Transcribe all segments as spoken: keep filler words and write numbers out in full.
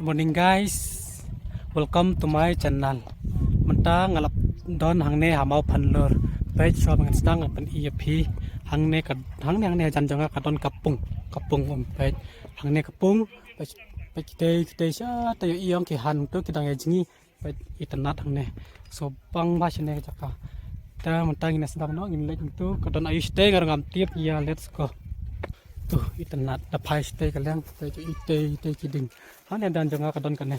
Morning guys, welcome to my channel. Mynta nga la don hangne ha Mawphanlur. Peit shuwa ba ngan sdang ngan pyni ïa phi hangne ka, hangne, hangne hajan jong nga ka don ka pung, ka pung um. Peit hangne ka pung. Peit, peit kitei, kitei shatei ïa ïong ki han tu ki dang ïa jngi. Peit itynnad hangne. So bang ba shane ka jaka. Te mynta ngin sdang noh ngin leit tu ka don aïu shatei nga ruh ngam tip ïa, let's go. Tu itynnad da phai shatei ka liang, peit itei, itei ki ding. Hangne hajan jong nga ka don kane.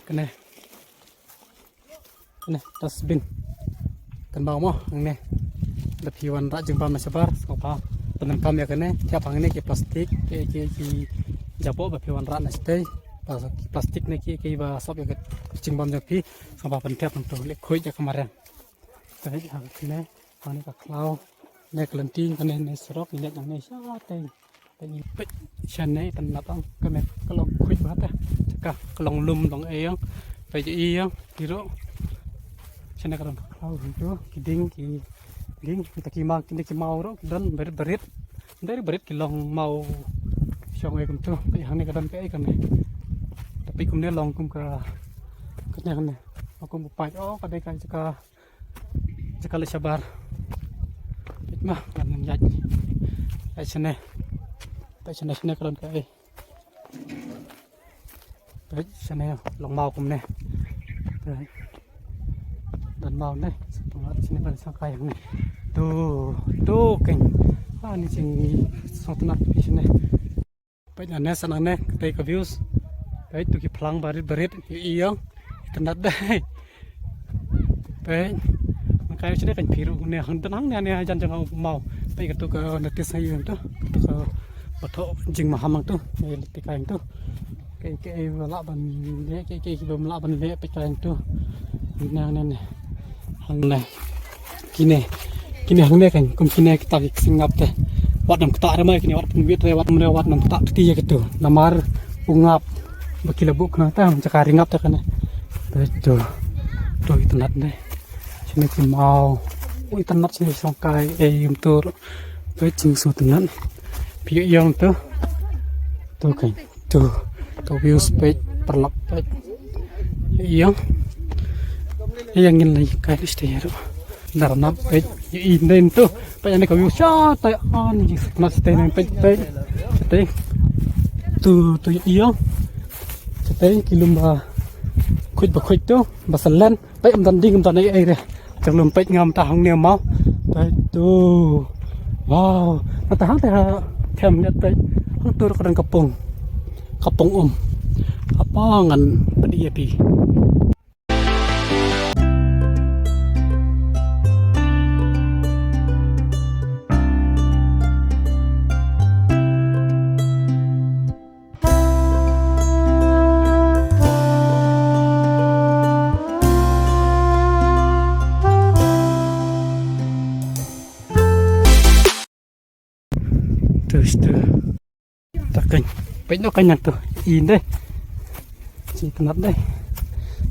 Kane. Kane dustbin. Kan bang mo hangne. Da phi wanrah jingbam na shabar, sngewbha pyndonkam ïa kane, thiap hangne ki plastik, ki, ki, ki jaboh ba phi wanrah na shatei. Ba ki plastik ne ki, ki ba sop ïa ka jingbam jong phi, sngewbha pynthiap hangtu, leh khuid ïa ka mariang. Te hangne, hangne ka khlaw, ne ka lynti, kane ne surok, ne hangne shatei. Peit shane itynnad ong, kane ka long khuid bha te. Jaka ka long lum long ei ong. Peit ei ong, ki ruh. Shane ka long ka khlaw hangtu, ki ding, ki ding, kita ki maw, kine ki maw ruh ki don barit barit. Barit barit ki long maw shong ei kumtu. Peit hangne ka don kaei kane. Tapi kumne long kum ka, kane kane. Kum u paip, oh ka dei ka jaka. Jaka leit shabar. Peit ma, ngan ïaid. Peit shane. Peit shane, shane ka don kaei. Peit shane long maw kumne. Peit. Don maw ne. Pyngat shane ban sangkai hangne. Tu, tu keiñ. Ah, ni jing sngewtynnad phi shane. Peit nangne sa nangne, katei ka views. Peit tu ki phlang barit barit, ïa ïong. Itynnad dei. Peit. Nang kai shane kan phi ruh ne hang, don hangne ne hajan jong u maw. Peit katu ka notice ha ïong tu. Katu ka ba thoh jingmaham hangtu. Ïa lynti kai hangtu. Kaei kaei ba lah ban leh, kaei kaei ba ym lah ban leh, peit kai hangtu. Ne ne ne. Hangne. Kine. Kine hangne kan kum kine kita ki ksing ngap te. Wat nam kata re mai kine, wat pynwit re, wat nam re, wat nam kata kti ïa kitu. Namar u ngap ba ki la buh khnang ta, jaka ri ngap te kane. Peit tu. Tu itynnad ne. Shane ki maw. U itynnad shane shong kai ei um tur. Peit jingsngewtynnad. Phi ïoh ïong tu. Tu kan. Tu, tu views peit, paralok peit. Ïa. Ïa ngin leit kai shatei ruh. Darnap peit, ïa i ndei tu. Peit ane ka view shatei, ani ji shatei ne peit peit. Shatei. Tu, tu ïa. Shatei ki lum ba khuid ba khuid tu, ba salen. Peit, ym don ding, ym don ei ei re. Jrong lum peit, ngam ta hangne maw. Peit tu. Wow. Nangta hangta ha them ne peit. Hangtu ruh ka don ka pung. Ka pung um. Haba ngan pyni ïa phi. Tu, tu. Ta kan. Peit noh kan nang tu. Inde. Shi tnat dei.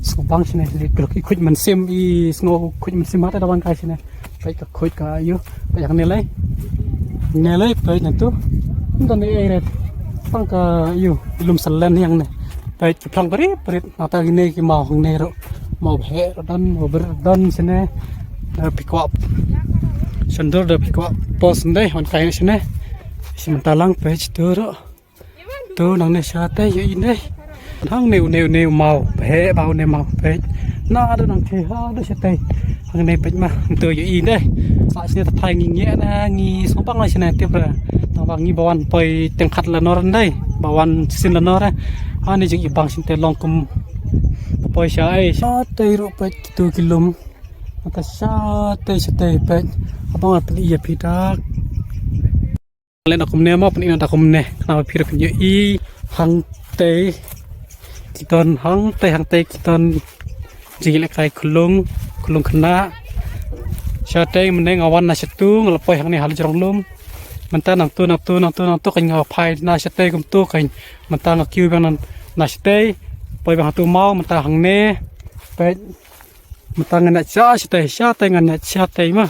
Sngewbang shine, i khuid mynsiem, i sngew khuid mynsiem, hata da wan kai shine. Peit ka khuid ka ïa u. Peit hangne lei. Hangne lei, peit nang tu. Ym don ei ei re. Tang ka ïa u, lum salen hangne. Peit ki phlang barit barit. Nangta kine ki maw hangne ruh. Maw bheh ruh don, maw ber ruh don shine. Da phi kwah. Shen dur da phi kwah. Pos ndei, wan kai shine. Shi mynta lang peit tu ruh. Tu nangne shatei ïa i ndei. Hangne une une maw, bheh ba une maw, peit. Na da nang thie ha da shatei. Hangne peit ma, tu ïa i ndei. Sa shine ta thai ngi ngi na ngi sngewbang la shine tip ra. Tang ba ngi ba wan poi teng khat la nor ndei. Ba wan sien la nor. Ani jing i bang shinte long kum. Ba poi sha ei. Shatei ruh peit tu ki lum. Nangta shatei shatei peit. Abang peit ïa phi dak. Leh na kumne mo, pyn-i na da kumne. Khnang ba phi ruh phin ïohi hangtei ki don, hangtei hangtei ki don jinglehkai khulung, khulung khynnah. Shatei mynne nga wan na shatu, nga la poi hangne ha la jrong lum. Mynta nangtu nangtu nangtu nangtu kan nga phai na shatei kumtu kan. Mynta nga kiew biang na, na shatei. Poi biang hatu maw, mynta hangne. Peit. Mynta ngan ïaid sha shatei, shatei ngan ïaid shatei ma.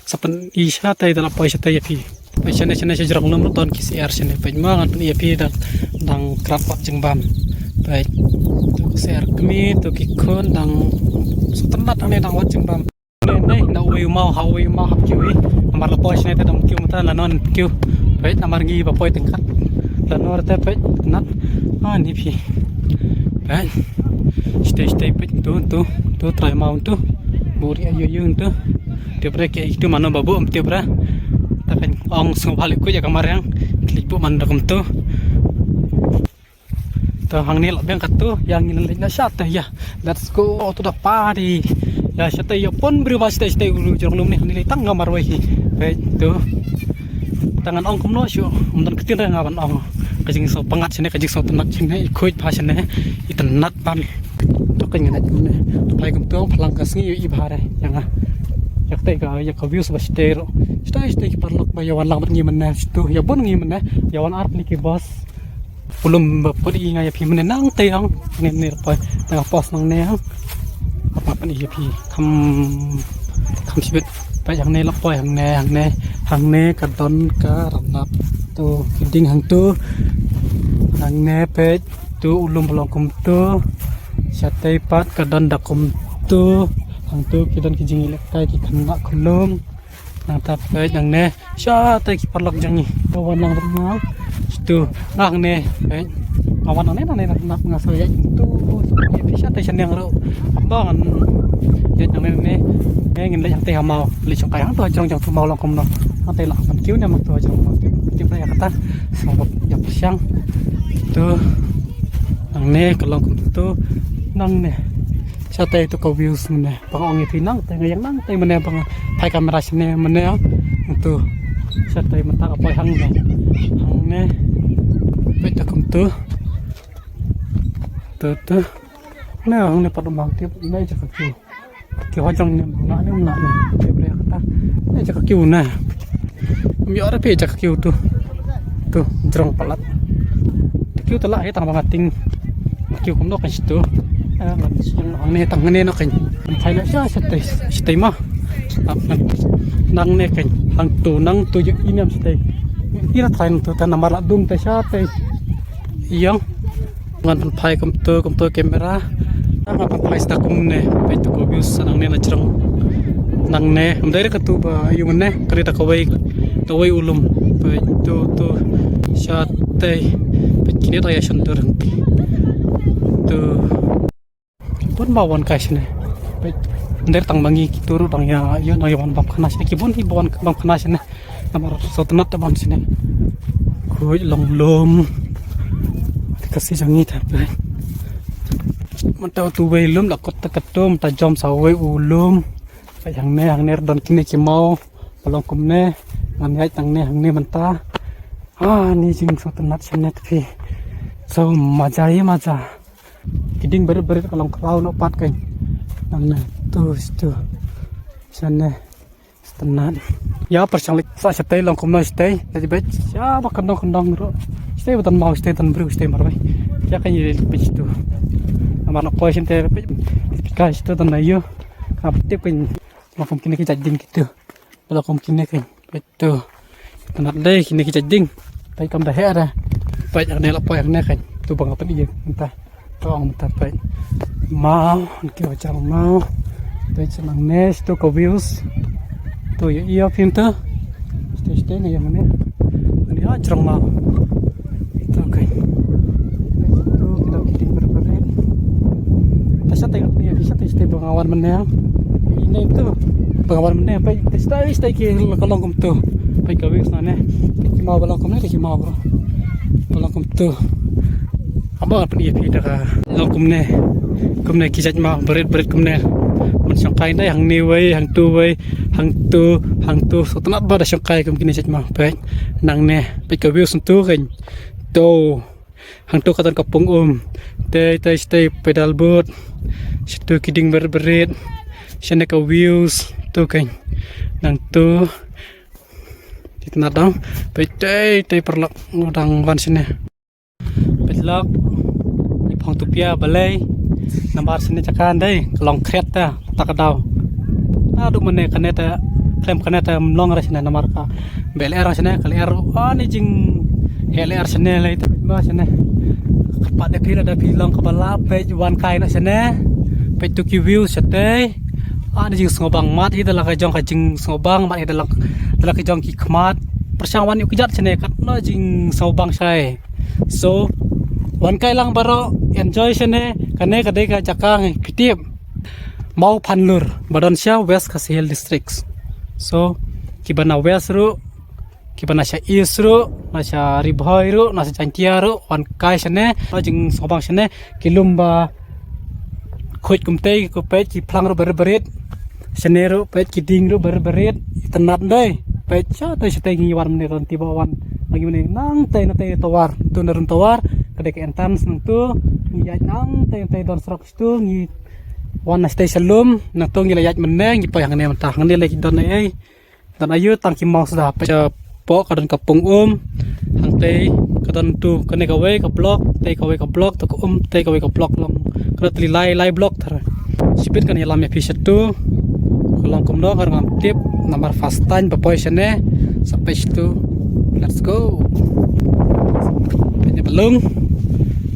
Sa pyn-i shatei da la poi shatei ïa phi. Peit shane shane sha jrong lum ruh don ki syiar shane. Peit ma ngan pyn-i ïa phi da dang krap pat jingbam. Peit, tu ka ser kmie, tu ki khun dang sngewtynnat hangne, dang wad jingbam. Ne, ne, na uwei u maw, ha uwei u maw hap kiew hi. Namar la poi shane te dang kiew mynta, la non kiew. Peit, namar ngi ba poi tyngkat. La nor te peit, na. Ah, ni phi. Peit. Shatei, shatei peit tu, tu, tu trai maw tu. Buri ayu ayu tu. Tip re ki tu mano babu am tip re. Ta kan ong sngewbha likuj ya kamar yang. Klik bu man da kum tu. To hangne la biang katu, ïa ngin leit na shatei ïa. Let's go to the party. Ïa shatei ïa pon briew ba shatei shatei ulu jrong lum ne hangne leit tang nga marwei hi. Peit tu. Tang ngan ong kumno shu. Ym don ktien re nga ban ong. Ka jingsngewpyngngad shane, ka jingsngewtynnat shane, i khuid bha shane, i tynnat ban. To ka ngan leit kumne. To phai kumtu phlang ka sngi i bha re ïa nga. Ïa katei ka, ïa ka views ba shatei ruh. Shatei shatei ki paralok ba ïa wan lang bad ngi mynne. Shatei ïa bun ngi mynne. Ïa wan ar tylli ki bus. Pulum ba put i nga ïa phi mynne nangtei ong. Ngi mynne la poi. Tang pos nangne ong. Ap ap i ïa phi. Kham, kham shibit. Peit hangne la poi hangne, hangne. Hangne ka don ka ranap. Tu ki dieng hangtu. Hangne peit tu u lum ba long kumtu. Shatei pat ka don da kumtu. Hangtu ki don ki jingïalehkai ki khynnah khyllung. Nangta peit nangne. Shatei ki paralok jong ngi. Ka wan lang rma. Situ. Nangne. Peit. Nga wan nangne, nangne, nangne, nga sa ïaid tu. Peit shatei shaneng ruh. Amba ngan ïaid nangne, nangne. Ngi ngin leit hangtei ha maw. Leit shongkai hangtu ha jrong jong tu maw long kumno. Hangtei lah ban kiew ne ma tu ha jrong maw. Kiew peit ïa kata. Sngewbha ïa pyrshang. Tu. Nangne ka long kumtu. Nangne. Shatei tu ka views ne. Ba nga ong ïa phi nangtei, nga ïeng nangtei mynne ba nga phai kamera shane mynne. Tu. Shatei mynta ka poi hangne. Hangne. Peit da kumtu. Tu tu. Ne hangne pat u mang tip ne jaka kiew. Kiew ha jong ne mna ne mna ne. Tip re kata. Ne jaka kiew ne. Ym ïoh re phi jaka kiew tu. Tu jrong palat. Kiew tala hi tang ba nga ting. Kiew kumno kan situ. Ah, ngan siang ngan ne tang ne no kan. Kan phai na sha shatei, shatei ma. Ah, nang, nang ne kan. Hangtu nangtu ïa i niam shatei. Ira trai nangtu ta namar la dung ta shatei. Ïang. Ngan pynphai kumtu, kumtu kamera. Ngan pynphai sda kumne. Peit tu ko views nangne na jrong. Nangne. Ym dei re katu ba ïu mynne. Kane da kawei. Kawei u lum. Peit tu tu. Shatei. Peit kine da ïa shon tu renti. Tu. Bun ba wan kai shane. Peit. Ym dei re tang ba ngi kitu ruh dang ïa, ïa, dang ïa wan bam khana shane. Ki bun hi ba wan bam khana shane. Namar sngewtynnat te ban shane. Khuid long lum. Te ka si jong ngi te peit. Mynta utu wei lum la kot te katu mynta jom sa wei u lum. Peit hangne, hangne don kine ki maw. Ba long kumne. Ngan ïaid hangne, hangne mynta. Ah, ni jingsngewtynnat shane te phi. So maja hi maja. Ki dieng barit barit ka long kraw noh pat kein. Nangne tu tu. Shane. Sngewtynnat. Ïa pyrshang leit sa shatei long kumno shatei. Leit beit. Ïa ba kyndong kyndong ruh. Shatei ba don maw shatei don briew shatei marwei. Ïa kein leit beit tu. Namar na poi shatei beit. Ka shatei don na ïa. Ka tip kein. Long kum kine ki jait dieng kitu. Ba long kum kine kein. Peit tu. Tynnat dei kine ki jait dieng. Peit kam da heh da. Peit hangne la poi hangne kein. Tu ba nga pyni ïa mynta. To ong mynta peit. Maw, ki wa jrong maw. Peit sha nangne, situ ka views. Tu ïa ïa phim tu. Situ situ ne ïa hangne. Hangne ha jrong maw. Tu kein. Peit situ ki dang ki dieng barit barit. Ta shatei nga pyni ïa phi shatei shatei ba nga wan mynne. Ine tu ba nga wan mynne peit ta shatei shatei ki ka long kumtu. Peit ka views nangne. Ki maw ba long kumne ki maw bro. Ba long kumtu. Haba nga pyni ïa phi da ka long kumne. Kumne ki jait maw barit barit kumne. Ban shongkai dei hangne wei, hangtu wei, hangtu, hangtu. Sngewtynnat ba da shongkai kum kine jait maw. Peit nangne. Peit ka views tu kein. Tu. Hangtu ka don ka pung um. Tei tei shatei pedal boat. Situ ki dieng barit barit. Shane ka views tu kein. Nangtu. Ki tynnat dang. Peit tei tei paralok dang wan shane. Peit lok. Ngi phong tu pia balei. Namar shane jaka ndei ka long khriat ta ta ka daw. Ta du mane kane ta khlem kane ta mlong ra shane namar ka. Bel er shane ka er ani jing hel er shane lei ta ba shane. Pat da phi la da phi long kaba lah peit wan kai na shane. Peit tu ki view shatei. Ah, da jingsngewbang mat hi da la ka jong ka jingsngewbang mat hi da la, da la ka jong ki khmat. Pyrshang wan ïa u kjat shane katno jingsngewbang shai. So wan kai lang baroh, enjoy shane. Kane ka dei ka jaka ngi phi tip. Mawphanlur ba don sha West Khasi Hills District. So kiba na West ruh, kiba na sha East ruh, na sha Ri Bhoi ruh, na sha Jaintia ruh, wan kai shane, na jingsngewbang shane, ki lum ba khuid kumtei, ki peit ki phlang ruh barit barit. Shane ruh peit ki dieng ruh barit barit. Itynnad dei. Peit shatei shatei ngi wan mynne, don ti ba wan. Ngi mynne nangtei nangtei tawar. Tu na run tawar, ka dei ka entrance nangtu. Ngi ïaid nangtei nangtei, don surok shitu, ngi wan na shatei sha lum, nangtu ngi la ïaid mynne, ngi poi hangne mynta. Hangne lei ki don ei ei. Don aïu, tang ki maw suda. Peit shapoh ka don ka pung um. Hangtei ka don tu, kane kawei ka block, tei kawei ka block, tu ka um, tei kawei ka block long. Ka don tylli lai, lai block tara. Shibit kan ïalam ïa phi shatu. Ka long kumno ka ngam tip, namar first time ba poi shane. Sa peit shatu. Let's go. Peit ne balung.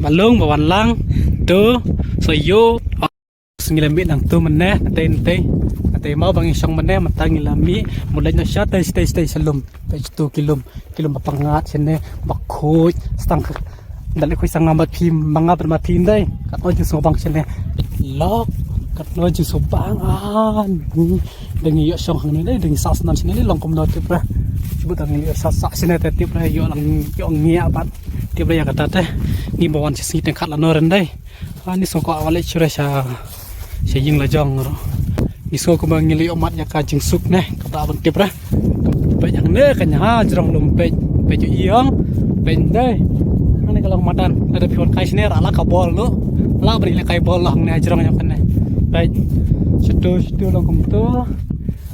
Balung ba wan lang. Tu. So ïoh. Ngi la mih nangtu mynne, nangtei, nangtei. Nangtei maw ba ngi shong mynne, mynta ngi la mih, mut leit noh shatei, shatei, shatei sha lum. Peit shatu ki lum, ki lum ba pyngngad shane, ba khuid, stang ka. Nda leit khuid stang nga bad phi, ma nga bad ma phi ndei. Katno jingsngewbang shane. Lok, katno jingsngewbang, ah, ni. Da ngi ïoh shong hangne dei, da ngi sah snan shane dei, long kumno tip re. Shu bud da ngi ïoh sah, sah shane te tip re, ïoh lang, ïoh ngiah bad. Tip re ïa kata te, ngi ba wan shisngi teng khat lano ren dei. Ah, ngi sngew kwah wan leit shuh re sha, sha ïing la jong ruh. Ngi sngew kumba ngi la ïoh mad ïa ka jingsuk ne, kaba ban tip re. Peit hangne ka, ha jrong lum peit, peit ïoh ïong, peit ndei. Hangne ka long madan, lada phi wan kai shane ra la ka bol noh. La ba ri la kai bol la hangne ha jrong ïong kane. Peit. Shatu, shatu long kumtu.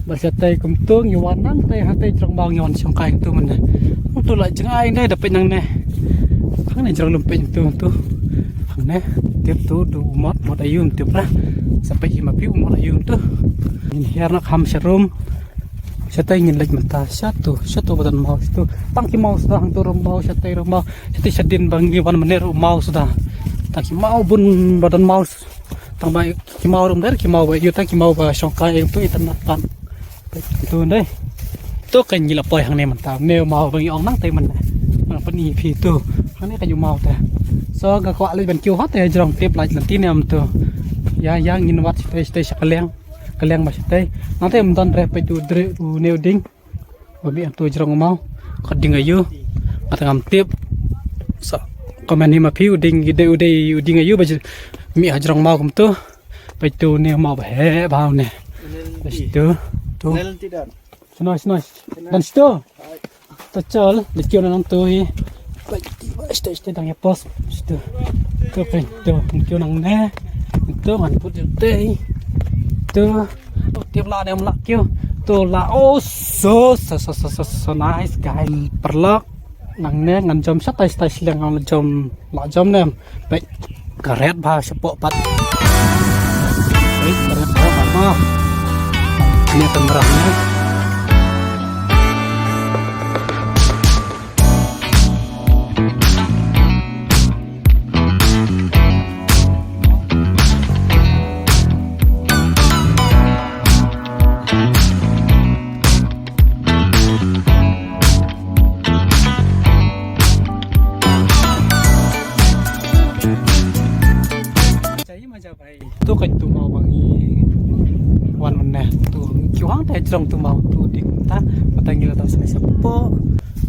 Ba shatei kumtu ngi wan nangtei, hatei jrong maw ngi wan shong kai tu mynne. Kumtu la jngai ne da peit nangne. Hangne jrong lum peit tu tu. Hangne tip tu du mot, mot aïu tip ra. Sa peit hi ma phi mot aïu tu. Ngin hiar na kham sharum. Shatei ngin leit mynta shatu, shatu ba don maw shatu. Tang ki maw suda hangtu ruh maw, shatei ruh maw. Shatei shadien ba ngi wan mynne ruh maw suda. Tang ki maw bun ba don maw. Tang ba ki maw rum der, ki maw ba ïoh, tang ki maw ba shong kai ïoh tu itynnad pat. Tu ndei. Tu kan ngi la poi hangne mynta. Ne maw ba ngi ong nangtei mynne. Nang pyni phi tu. Hangne kan ïoh maw te. So nga kwah leit ban kiew ha te jrong tip lait lynti ne em tu. Ïa, ïa ngin wad shatei, shatei sha ka liang. Ka liang ba shatei. Nangtei ym don re peit u dri u ne u dieng. Ba mih hangtu jrong u maw. Ka ding aïu. Nga te ngam tip. Sa comment hi ma phi u ding, u dei, u dei u ding aïu ba mih ha jrong maw kumtu. Peit tu ne maw ba heh ba ne. Peit tu. Tu. Shnoi, shnoi. Dan shito. Ta chal, da kiew na nangtu hi. Peit tu ba shito, shito dang ïa post. Shito. Tu peit tu, kiew nangne. Tu ngan put ïa tei. Tu. Tip la ne em la kiew. Tu la, oh, so, so, so nice, guys. Paralok. Nangne ngan jom shatei shatei shiliang, ngan jom la jom ne em. Peit ka ret bha shapoh pat. Peit ka ret bha pat ma. Ni kan merah ni. Tu kan tu maw ba ngi wan mynne tu. Ki wang te jrong tu maw tu ding ta. Mynta ngi la don sha shapoh.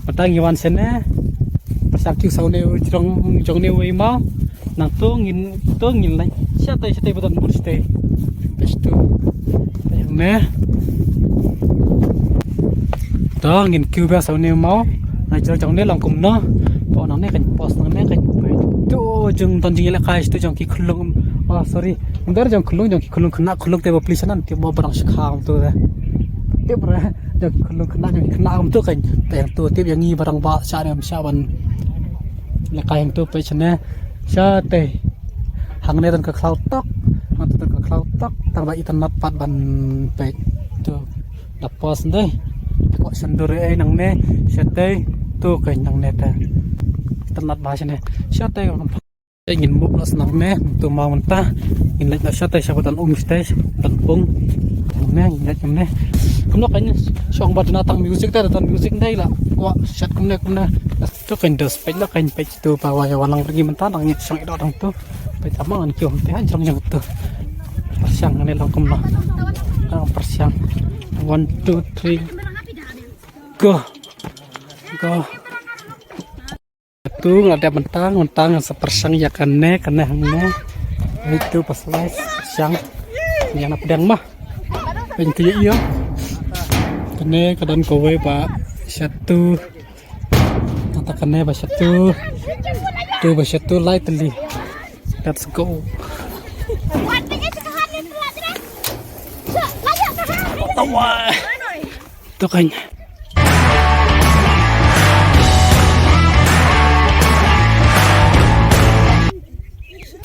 Mynta ngi wan shane. Pyrshang kiew sa une u jrong, jrong ne u i maw. Nangtu ngin, tu ngin leit shatei, shatei ba don bun shatei. Best tu. Te hangne. To ngin kiew ba sa une maw. Na jrong jrong ne long kumno. Pok nangne kan post nangne kan. Tu jong don jingïalehkai tu jong ki khunlung. Oh, sorry. Ym dei jong khunlung, jong ki khunlung khynnah, khunlung te ba pli shanan, tip mo ba dang shkha kumtu te. Tip re, jong ki khunlung khynnah, jong ki khynnah kumtu kan. Te hangtu tip ïa ngi ba dang ba sha ne em sha ban lehkai hangtu peit shane. Shatei. Hangne don ka khlaw tok, hangtu don ka khlaw tok, tang ba itynnad pat ban peit. Tu da post ndei. Kwah shan dur ei nangne, shatei, tu kan nangne te. Itynnad ba shane. Shatei. Te ngin move noh sha nang ne, to ma mynta ngin leit noh shatei sha ba don um shatei, don pung. Ne ngin leit ne. Kumno kan shong ba don tang music te, don music dei la. Wa shat kumne kumne. To kan dos peit la kan peit to ba wa ïa wan lang ri mynta nang ngin shong ïa dang to. Peit tama ngan kiew te ha jrong jrong to. Pyrshang ne long kumno. Ah, pyrshang. One, two, three. Go. Go. Tu nga dep mynta, mynta nga sa pyrshang ïa kane, kane hangne. Itu pas lai pyrshang. Ïa na pdeng mah. Pyntu ïa ïa. Kane ka don kawei ba shatu. Kata kane ba shatu. Tu ba shatu lai tylli. Let's go. Tawa. To kan.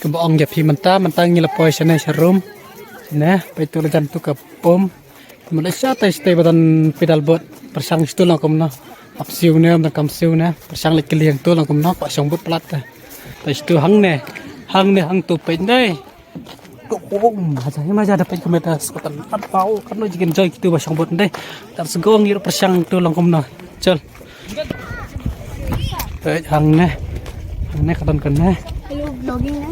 Kaba ong ïa phi mynta, mynta ngi la poi shane sha room. Shane, peit to la jan to ka pom. Mynta shatei shatei ba don pedal board. Pyrshang shatu lang kumno. Ap siew ne, mynta kam siew ne. Pyrshang leit kylliang to lang kumno, kwah shong board palat te. Te shatu hangne. Hangne hangto peit dei. Ko, ko, maja, maja da peit kumne da sngewtynnat, wow, katno ji enjoy kitu ba shong board dei. Let's go, ngi ruh pyrshang to lang kumno. Chal. Peit hangne. Hangne ka don kane. Hello, vlogging na.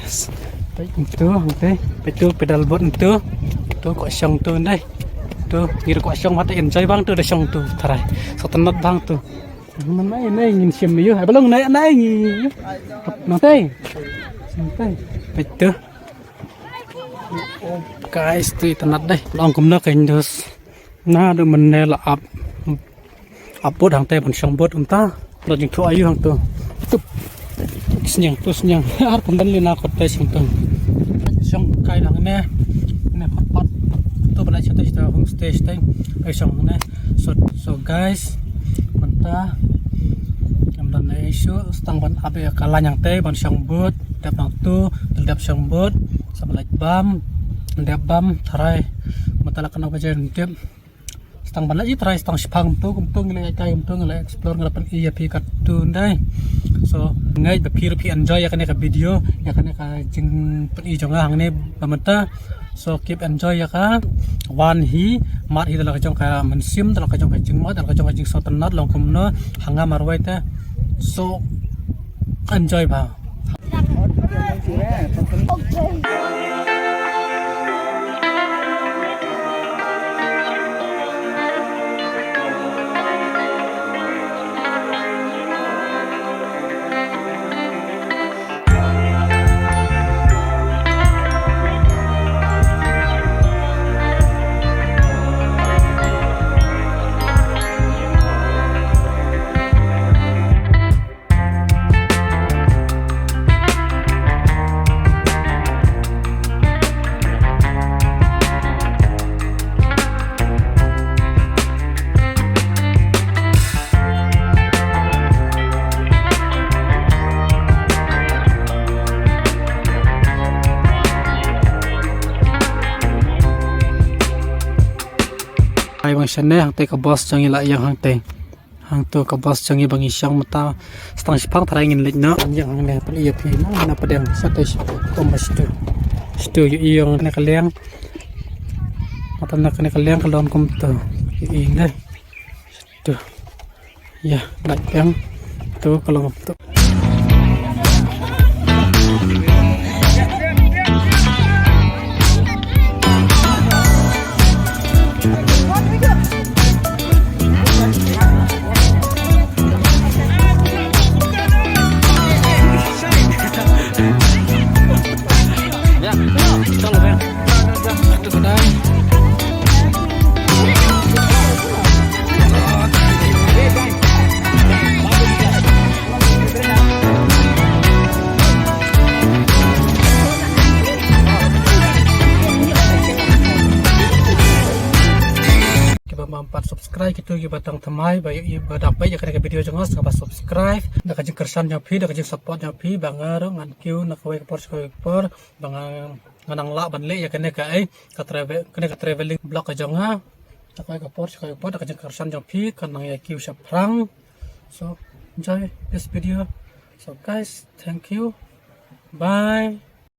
Yes. Peit to, hangte. Peit to pedal board to. To kwah shong to dei. To ngi ruh kwah shong, wat enjoy bang to da shong to tharai. Sngewtynnat bang to. Nai, nai, ngin shim ïa u. Hai, balong nai, nai, ngi. Nang tai. Nang tai. Peit to. Oh, guys, to itynnat dei. Long kumno ka indos. Naduh mynne la ap. Ap board hangtai ban shong board mynta. Lo jingthoh aïu hangto. Tup. Sniang to sniang. Ar pynban li na kot tai shong to. Shong kai hangne. Ne pat pat. To ba la chata chata homestay stai. Ai shong hangne. So, so guys, mynta ngam don ei shuh, sa tang ban ap ïa ka lain hangtei ban shong board, dep nangtu, dep shong board, sa ban leit bam, dep bam, tharai, mynta la kano baje dep, sa tang ban leit tharai, sa tang shipang kumtu, kumtu ngi leit kai kumtu ngi leit explore ngi leit pyni ïa phi katto dei. So, ngeit ba phi ruh phi enjoy ïa kane ka video, ïa kane ka jingpyni jong nga hangne ba mynta. So keep enjoy ïa ka. Wan hi, mad hi da la ka jong ka mynsiem, da la ka jong ka jingmut, da la ka jong ka jingsngewtynnat long kumno ha nga marwei te. So enjoy bha. Ai bang shane hangtei ka bus jong ngi la ïeng hangtei. Hangto ka bus jong ngi ba ngi shong mynta. Sa tang shipang tharai ngin leit noh. Ïeng hangne pyn ïa phi na, na pdeng shatei shi kom ba shitu. Shitu ïeng ne ka liang. Mata na kane ka liang ka long kumto. Ïeng dei. Shitu. Ïa, lait peng. To ka long to. Kiba ym pat subscribe kito kiba tang thymmai ba ïohi ba dang peit ïa kane ka video jong nga, sngewbha subscribe da ka jingkyrshan jong phi, da ka jingsupport jong phi ba nga ruh ngan kiew na kawei ka por sha kawei ka por ba nga ngan nang lah ban leh ïa kane ka, eh, ka travel, kane ka traveling vlog ka jong nga. Na kawei ka por sha kawei ka por da ka jingkyrshan jong phi kan nang ïa kiew shaphrang. So enjoy this video. So guys, thank you. Bye.